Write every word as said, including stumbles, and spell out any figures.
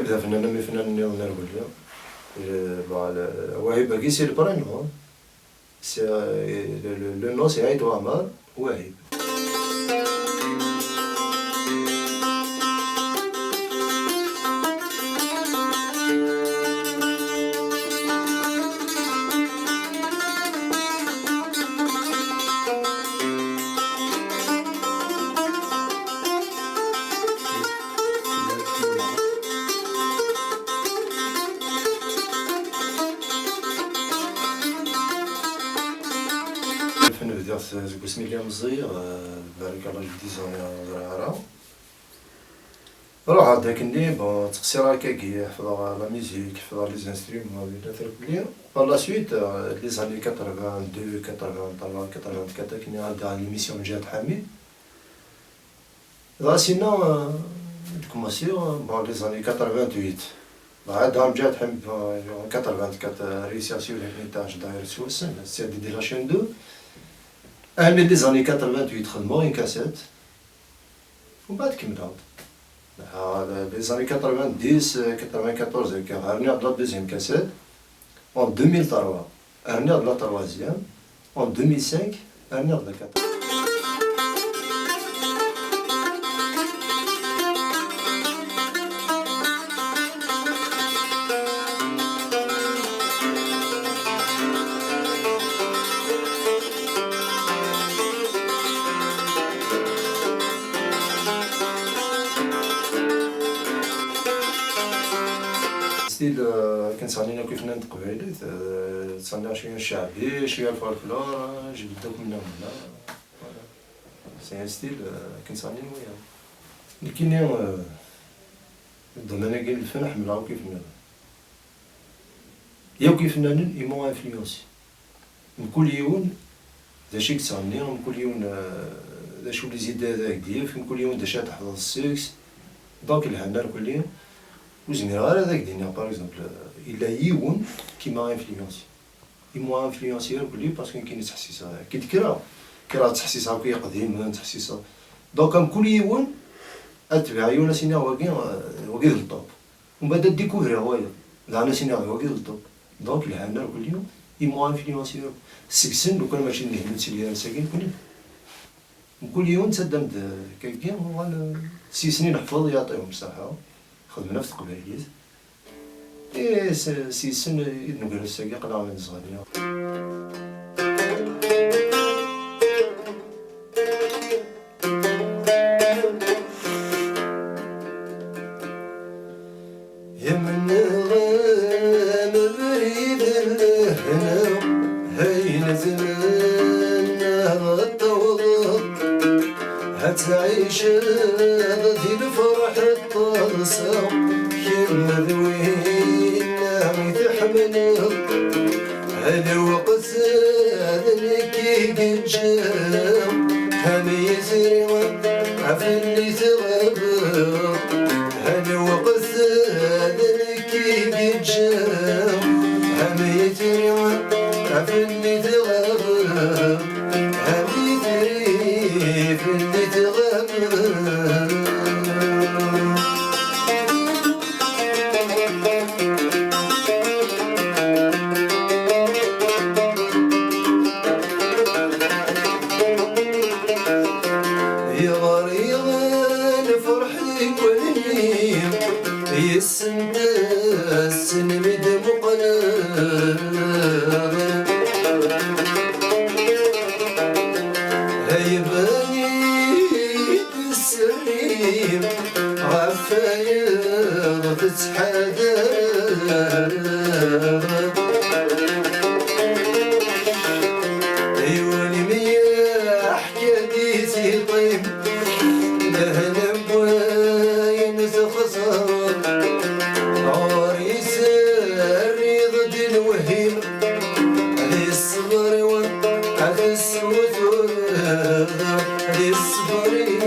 D afennan am ifennanen nniḍen ar wulli. Eh, bon, le, Wahib-agi c'est le prénom, hein. C'est, euh, le, le, le nom c'est Aïd Ouamar Wahib. Bdiɣ-t seg wasmi lliɣ meẓẓiy, euh, barek Allah, dix ans ur ẓriɣ ara. Ruḥeɣ-d akkenni, bon, ttqeṣṣireɣ akkagi, ḥefḍeɣ la musique, ḥefḍeɣ les instruments, di la trekli. Par la suite, euh, les années quatre-vingt-deux, quatre-vingt-trois, quatre-vingt-quatre, akkenni ɛeddaɣ l'émission n Mjahid Ḥamid. Dɣa sinna, euh, d-kkumansiɣ, euh, bon, les années quatre-vingt-huit. Dɣa ɛeddaɣ Mjahid Ḥamid, euh, en quatre-vingt-quatre, euh, réussir sur les étages d'ailleurs s wassen, c'est-à-dire de la chaîne deux. Armi les années quatre-vingt-huit, xedmeɣ une cassette. Umbeɛd kemmleɣ-d. Ah, les années quatre-vingt-dix, euh, quatre-vingt-quatorze, akka, rniɣ-d la deuxième cassette. En deux mille trois, rniɣ-d la troisième. En deux mille cinq, rniɣ-d la quatrième. Style, euh, akken ttɣennin akk ifennanen n teqbaylit, euh, ttɣenniɣ cwiya n cceɛbi, cwiya n folklore, euh, jbed akk menna menna. Voilà. C'est un style, euh, akken ttɣennin wiyaḍ. Nekkini, euh, ddman-agi n lfen ḥemmleɣ akk ifennanen. Yakk ifennanen i m'ont influencé. Mkul yiwen d acu i yettɣenni, mkul yiwen, euh, d acu les idées ad ak-d-yefk, mkul yiwen d acu ad teḥfeḍ seg-s. Donc lhan irkelli, ur zmireɣ ara ad ak-d-iniɣ, par exemple, euh, yella yiwen qui m'a influencé. I m'ont influencé irkelli parce que nekkini ttḥessiseɣ, ki d-kkreɣ, kkreɣ ttḥessiseɣ akk i iqdimen, ttḥessiseɣ. Donc mkul yiwen ad tbiɛ yiwen ad s-iniɣ wagi, euh, wagi d le top. Umbeɛd ad découvriɣ wayeḍ, daɣen ad s-iniɣ d wagi d le top. Donc lhan irkelli, i m'ont influencé irkelli. Seg-sen, lukan mačči d nehni ur ttili ara sagi nekni. Mkul yiwen ttaddam-d kagi, uɣal s yis-sen i neḥfeḍ, yaɛṭihum ṣṣeḥḥa, xedmen ɣef teqbaylit. I s-, s yis-sen i d-neggra ass-agi, aql-aɣ nezɣel. Yemneɣ abrid n lehna, ayen tmennaḍ ad tawḍeḍ, ad tɛiceḍ di lferḥ d taḍsa, kemm d winna i tḥemmleḍ. Lweqt d nekk i yeǧǧa, am yitri ɣef lli tɣabeḍ. Lweqt d nekk i yeǧǧa, am yitri ɣef lli tɣabeḍ. Am yitri fell-i tɣabeḍ. Yeɣriɣ lferḥ deg wallen-im, yessent-asen mi d-muqleɣ. Ay bani sserrim ɣef wayeḍ tettḥadareḍ. Yiwen mi yeḥka-d i tiṭ-im lehna n wayen texẓreḍ, ɣur-i terriḍ-d lewhim. Di ṣṣber-iw ad tessutureḍ, di ṣṣber-iw